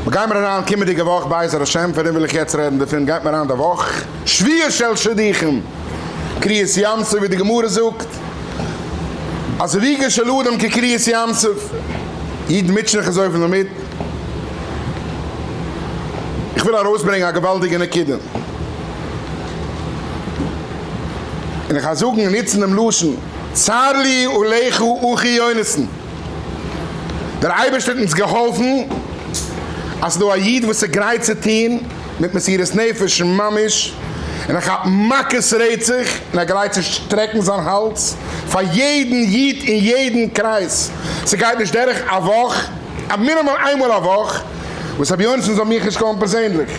מ'גיימער אריין קומענדיגע וואך בעזר השם, פאר דעם וויל איך יעצט רעדן דערפון, גייט מען אריין די וואך, שביעי של שידוכים, קריעת ים סוף ווי די גמרא זאגט, אז זיווגו של אדם כקריעת ים סוף, אידן מוטשען זיך אזוי פון דערמיט, איך וויל ארויסברענגען א געוואלדיגע נקודה, און איך גיי זאגן און נוצן דעם לשון, צר לי עליך אחי יונתן. דער אייבערשטער האט אונז געהאלפן אז ס'דא א איד וואס איז גרייט צו טון מיט מסירות נפש ממש, און ער כאפט מכות רצח, און ער גרייט צו שטרעקן זיין האלז פאר יעדן איד אין יעדן קרייז, ס'גייט נישט דורך א וואך, א מינימום איינמאל א וואך, וואס רבי יונתן זאל מיך נישט call ן פערזענליך,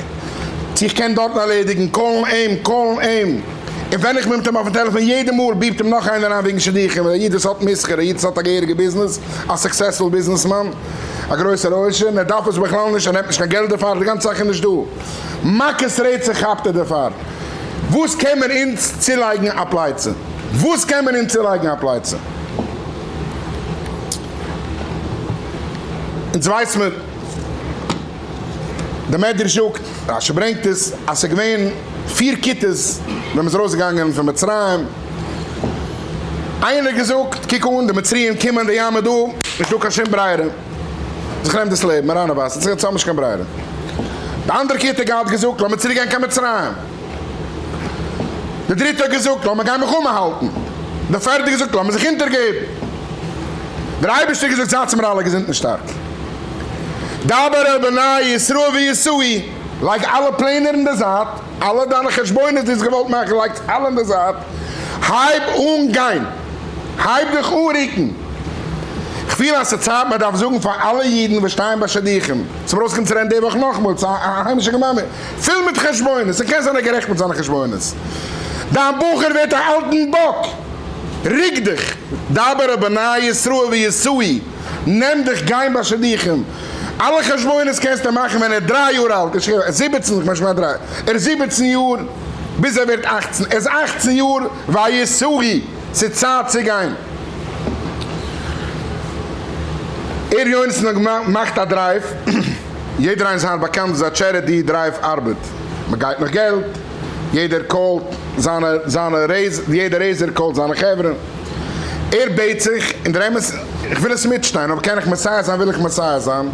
צו איך קען דארטן ערלעדיגן, call ן אים, call ן אים. און ווען איך בין מיט אים אויפן טעלעפאן יעדע מאל beep ט אים נאך איינער אריין וועגן שידוכים, א איד וואס האט מסחר, א איד וואס האט א געהעריגע ביזנעס, א successful ביזנעסמאן, א גרויסער עושר, און ער דארף עס בכלל נישט, ער נעמט נישט קיין געלט דערפאר, די גאנצע זאך איז נישט דא. מכות רצח כאפט ער דערפאר. וואס קען מען אונז צולייגן א פלייצע? וואס קען מען אונז צולייגן א פלייצע? אונז ווייס מיר, די מדרש זאגט, רשי ברענגט עס, אז ס'איז געווען פיר כיתות ווען מ'איז ארויסגעגאנגען פון מצרים, איינער האט געזאגט, קוק אן, די מצריים קומען, די ים איז דא, נישט דא קיין שום ברירה, זיך נעם דאס לעבן, אריין אין וואסער, אונז האבן נישט קיין ברירה. די אנדערע כיתה האט געהאט געזאגט, לאמיר צוריק גיין קיין מצרים. די דריטע האט געזאגט, לאמיר גיין מלחמה האלטן. די פערטע האט געזאגט, לאמיר זיך אונטערגעבן. דער אייבערשטער האט געזאגט, זייטס מיר אלע געזונט און שטארק. דבר אל בני ישראל ויסעו, לייג אלע פלענער אין די זייט, אלע דיינע חשבונות דו האסט געוואלט מאכן לייג אלע אין די זייט, הייב אן גיין, הייב דיך אן רוקן. כ'פיל אז ס'צייט מען דארף זאגן פאר אלע אידן וואס שטייען ביי שידוכים, ס'מיר אויסקומט צו רעדן די וואך נאכאמאל צו א היימישע גמרא פול מיט חשבונות, ס'קען זיין ער גערעכט מיט זיינע חשבונות, דיין בחור ווערט א אלטן באק, רוק דיך, דבר אל בני ישראל ויסעו. נעם דיך גיין ביי שידוכים, אלע חשבונות קענסטו מאכן ווען ער איז דריי יאר אלט, איך ער איז 17, איך מיין שוין דריי, ער איז 17 יאר ביז ער ווערט 18, ער איז 18 יאר ויסעו, ס'איז צייט צו גיין. ער יונתן האט געמאכט א drive, יעדער איינער איז היינט באקאנט וויאזוי א charity drive ארבעט, מען גייט נאך געלט, יעדער call ט זיינע זיינע רעיז, יעדער raiser call ט זיינע חברה. ער בעט זיך, און דער אמת, איך וויל עס מיטשטיין, אויב קען איך מסייע זיין וויל איך מסייע זיין,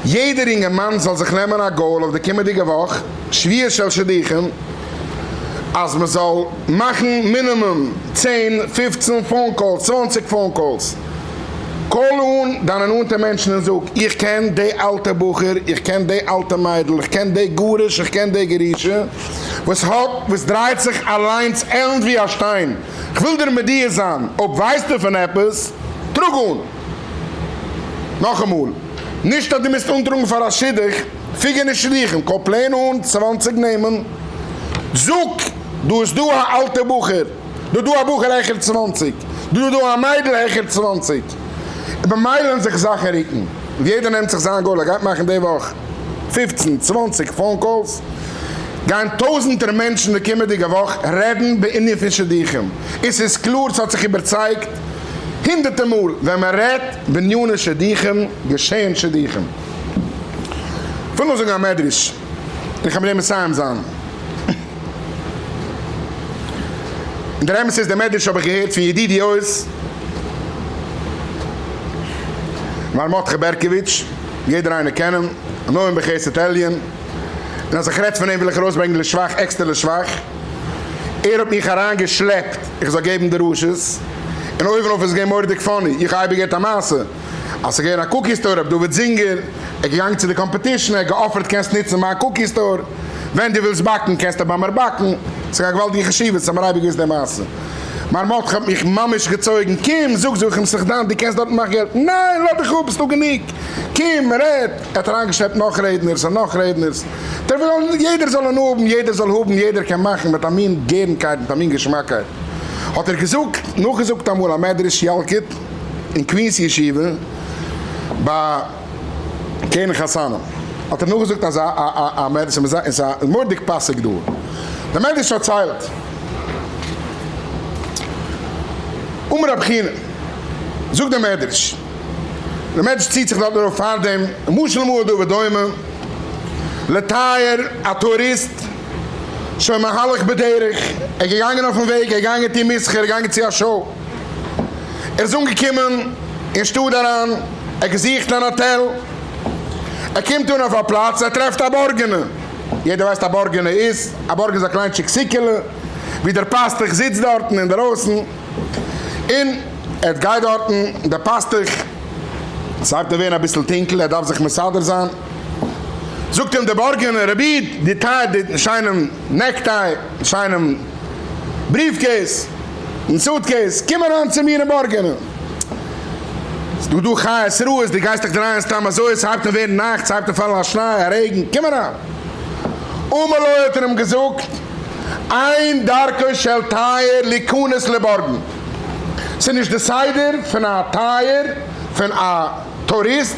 יעדער אינגערמאן זאל זיך נעמען א goal אויף די קומענדיגע וואך, שביעי של שידוכים, אז מען זאל מאכן מינימום צען, 15 phone calls, 20 phone calls, call אן דיינע נאנטע מענטשן און זאג, איך קען די אלטע בחור, איך קען די אלטע מיידל, איך קען די גרוש, איך קען די גרושה, וואס האט, וואס דרייט זיך אליינס עלנד ווי א שטיין, כ'וויל דיר מודיע זיין, אויב ווייסטו פון עפעס, טראג אן. נאכאמאל, נישט אז דו מוזט אנטראגן פאר א שידוך, פיגער נישט שידוכים, call plain אן 20 נעמען, זאג, דא איז דא א אלטע בחור, דא איז דא א בחור העכער 20, דא איז דא א מיידל העכער 20, און במילא וועלן זיך זאכן רוקן, יעדער נעמט זיך זיין goal, ער גייט מאכן די וואך 15, 20 phone calls. גייען טויזענטער מענטשן די קומענדיגע וואך רעדן בענין פון שידוכים, און ס'איז קלאר ס'האט זיך איבערצייגט הונדערטער מאל, ווען מען רעדט בעניני שידוכים געשעהן שידוכים. כ'וויל נאר זאגן א מדרש און כ'וועל מיט דעם מסיים זיין. און דער אמת איז דער מדרש האב איך געהערט פון ידידי עוז מר. מרדכי בערקאוויטש, יעדער איינער קען אים, א נואם בחסד עליון. און אז איך רעד פון אים וויל איך ארויסברענגען לשבח עקסטער לשבח, ער האט מיך אריין געשלעפט איך זאל געבן דרשות, און אויבן אויף איז געווען מורא'דיג funny, איך האב אייביג געהערט א מעשה אז ס'איז געווען א cookie store ר' דוד זינגער, ער איז געגאנגען צו די competition, ער האט גע offer ט קענסט נוצן מיין cookie store, ווען דו ווילסט באקן קענסטו ביי מיר באקן, ס'איז א געוואלדיגע חשיבות, האמיר אייביג געוואוסט די מעשה. מיין מרדכי האט מיך ממש געצויגן, קום זאג זאג איך אים ס'איז דיין דו קענסט דארטן מאכן געלט, ניין לאז דיך אפ ס'דא גענוג, קום רעד. ער האט אריינגעשלעפט נאך רעדנערס און נאך רעדנערס, דער וויל יעדער זאל הנאה האבן, יעדער זאל האבן, יעדער קען מאכן מיט א מין גערנקייט, מיט א מין געשמאקייט. האט ער געזאגט, נאכגעזאגט אמאל א מדרש ילקוט אין קווינס ישיבה ביי קרן חתנים, האט ער נאכגעזאגט אזא א א מדרש, און ס'איז א מורא'דיג פאסיג דא. דער מדרש פארציילט, אמר רב חינא, זאגט דער מדרש, דער מענטש ציט זיך דארט ארויף פאר דעם, משל למה הדבר דומה. לתייר, א טוריסט, שהיה מהלך בדרך, ער איז געגאנגען אויפן וועג, ער איז געגאנגען טון מסחר, ער איז געגאנגען צו א show, ער איז אנגעקומען אין שטאט אריין, ער האט געזוכט אן האטעל, ער קומט אן אויף א פלאץ, ער טרעפט א בארגענע, יעדער ווייסט א בארגענע איז, א בארגענע איז א קליינטשיק סוכה'לע, ווי דער פאסטוך זיצט דארטן אינדערויסן, און ער גייט דארטן, דער פאסטוך, ס'הייבט אן ווערן אביסל טונקל, ער דארף זיך מסדר זיין, זאגט אים דער בארגענער, רבי איד, די tie, די שיינעם necktie, שיינעם briefcase, און suitcase, קום אריין צו מיר אין בארגענע. ס'דא דא חיות רעות, דו גייסט דיך דרייען סתם אזוי, ס'הייבט אן ווערן נאכט, ס'הייבט אן פאלן א שניי, א רעגן, קום אריין. אמר לו האט ער אים געזאגט, אין דרכו של תייר להיכנס לבורגן, ס'איז נישט די סדר פון א תייר, פון א טוריסט,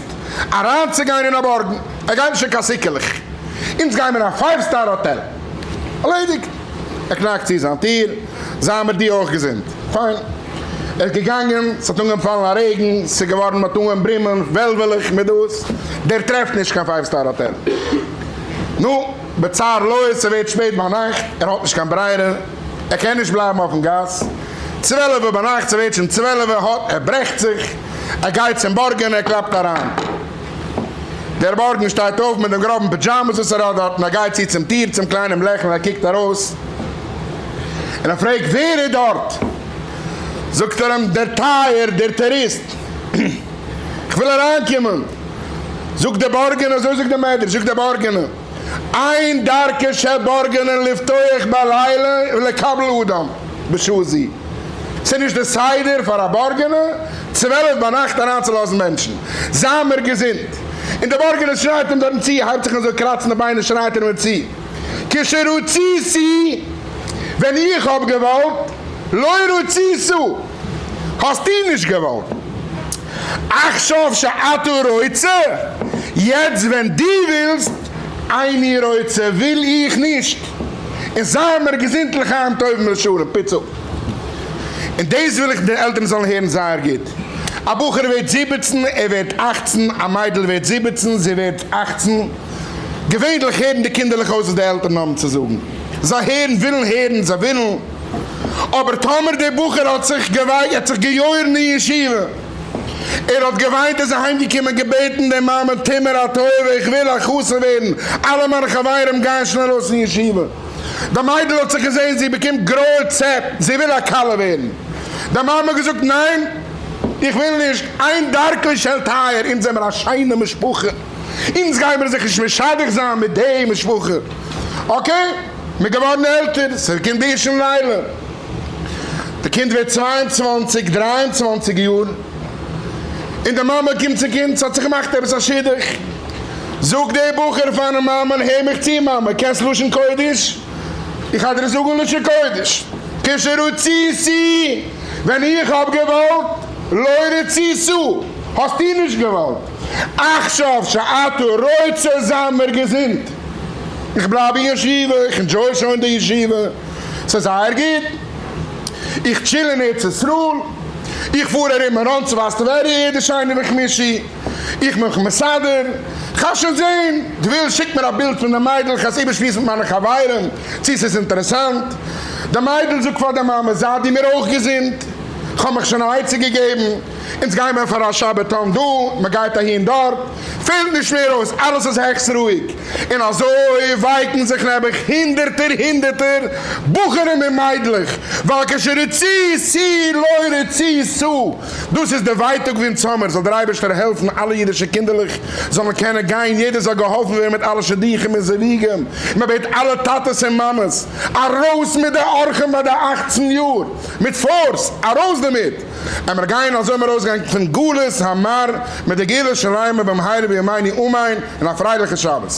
אריינצוגיין אין א בארגן, ער גייט נישט אין קיין סוכה'לעך, אונז גיימיר אין א five star האטעל. ערלעדיגט. ער קנאקט צו זיין טיר, זיי מיר דו אויך געזונט. פיין. ער איז געגאנגען, ס'האט אנגעהויבן פאלן א רעגן, ס'איז געווארן, מ'האט אנגעהויבן ברומען, וועלוועלעך מיט דאס, דער טרעפט נישט קיין five star האטעל. נו, בצר לו, ס'ווערט שפעט ביינאכט, ער האט נישט קיין ברירה, ער קען נישט בלייבן אויפן גאס, צוועלעווע ביינאכט, ס'ווערט שוין צוועלעווע, האט, ער ברעכט זיך, ער גייט צום בארגען, ער קלאפט אריין. דער בארגן שטייט אויף מיט דעם גראבן pyjamas וואס ער האט דארט און ער גייט צו צום טיר צום קליינעם לעכל און ער קוקט ארויס און ער פרעגט ווער איז דארט? זאגט ער אים דער תייר דער טוריסט איך וויל אריינקומען זאגט דער בארגענער אזוי זאגט דער מדרש זאגט דער בארגענער אין דרכו של בורגנין לפתוח בלילה ולקבל אדם בשעה זו. ס'איז נישט די סדר פאר א בארגענע 12 ביינאכט אריינצולאזן מענטשן. זיי מיר געזונט. און די בארגענע שרייט אים דארטן צו, הייבט זיך אן אזוי קראצן די ביינער שרייט ער אים צו, כשרציתי, ווען איך האב געוואלט, לא רצית, האסטו נישט געוואלט. עכשיו שאתה רוצה, יעצט ווען דו ווילסט, איני רוצה, וויל איך נישט. און זיי מיר געזונט לחיים טובים ולשלום, פיצל. און דאס וויל איך די עלטערן זאלן הערן זייער גוט. א בחור ווערט 17, ער ווערט 18, א מיידל ווערט 17, זי ווערט 18. געווענליך הערן די קינדערלעך אויס וואס די עלטערן האבן צו זאגן. זיי הערן, ווילן הערן, זיי ווילן. אבער טאמער דער בחור האט זיך געוויי, האט זיך געיאוירן אין ישיבה, ער האט געוויינט, איז אהיימגעקומען, געבעטן די מאמע, טו מיר א טובה, איך וויל א חתן ווערן, אלע מיינע חברים גייען שוין ארויס אין ישיבה. די מיידל האט זיך געזען זי באקומט גרויע צעפ, זי וויל א כלה ווערן. די מאמע האט געזאגט, ניין, איך וויל נישט, אין דרכו של תייר, אונז זעמיר א שיינע משפחה, אונז גיימיר זיך נישט משדך זיין מיט די משפחה. okay. מ'איז געווארן עלטער, ס'קומט די אישון לילה, די קינד ווערט 22, 23 יאר, און די מאמע קומט צום קינד, ס'האט זיך געמאכט עפעס א שידוך, זאגט דער בחור פארן מאמען, הער מיך צו מאמע, קענסט לשון קודש? איך גיי דיר זאגן לשון קודש, כשרציתי, ווען איך האב געוואלט, לא רצית, האסטו נישט געוואלט, עכשיו שאתה רוצה זיי מיר געזונט. איך בלייב אין ישיבה, איך enjoy שוין די ישיבה, ס'איז זייער גוט, איך chill אין ארץ ישראל, איך פאר ארום מירון צפת טבריה יעדע שני וחמישי, איך מיך מסדר, כ'האב שוין זעהן, דו ווילסט שיק מיר א בילד פון די מיידל, כ'עס איבערשמועסן מיט מיינע חברים צו ס'איז אינטערעסאנט, די מיידל זאגט פאר די מאמע, זיי דו מיר אויך געזונט, כ'האב מיך שוין א עצה געגעבן, אונז גיימער פאר א שבתון דא, מ'גייט אהין דארט. פעלט נישט מער אויס, אלעס איז העכסט רואיג, און אזוי ווייקן זיך נעבעך הונדערטער הונדערטער בחורים און מיידלעך, ווייל כשרציתי לא רצית, דאס איז די ווייטאג ווי אונז האמער, זאל דער אייבערשטער העלפן אלע אידישע קינדערלעך זאלן קענען גיין, יעדער זאל געהאלפן ווערן מיט אלע שידוכים און זיווגים, מען בעט אלע טאטעס און מאמעס, ארויס מיט די אורחים ביי די 18 יאר, מיט force, ארויס דערמיט! עמער גייען אזוי מיר ארויסגיין פון גלות המר מיט די גאולה שלימה במהרה בימינו אמן און א פרייליכע שבת.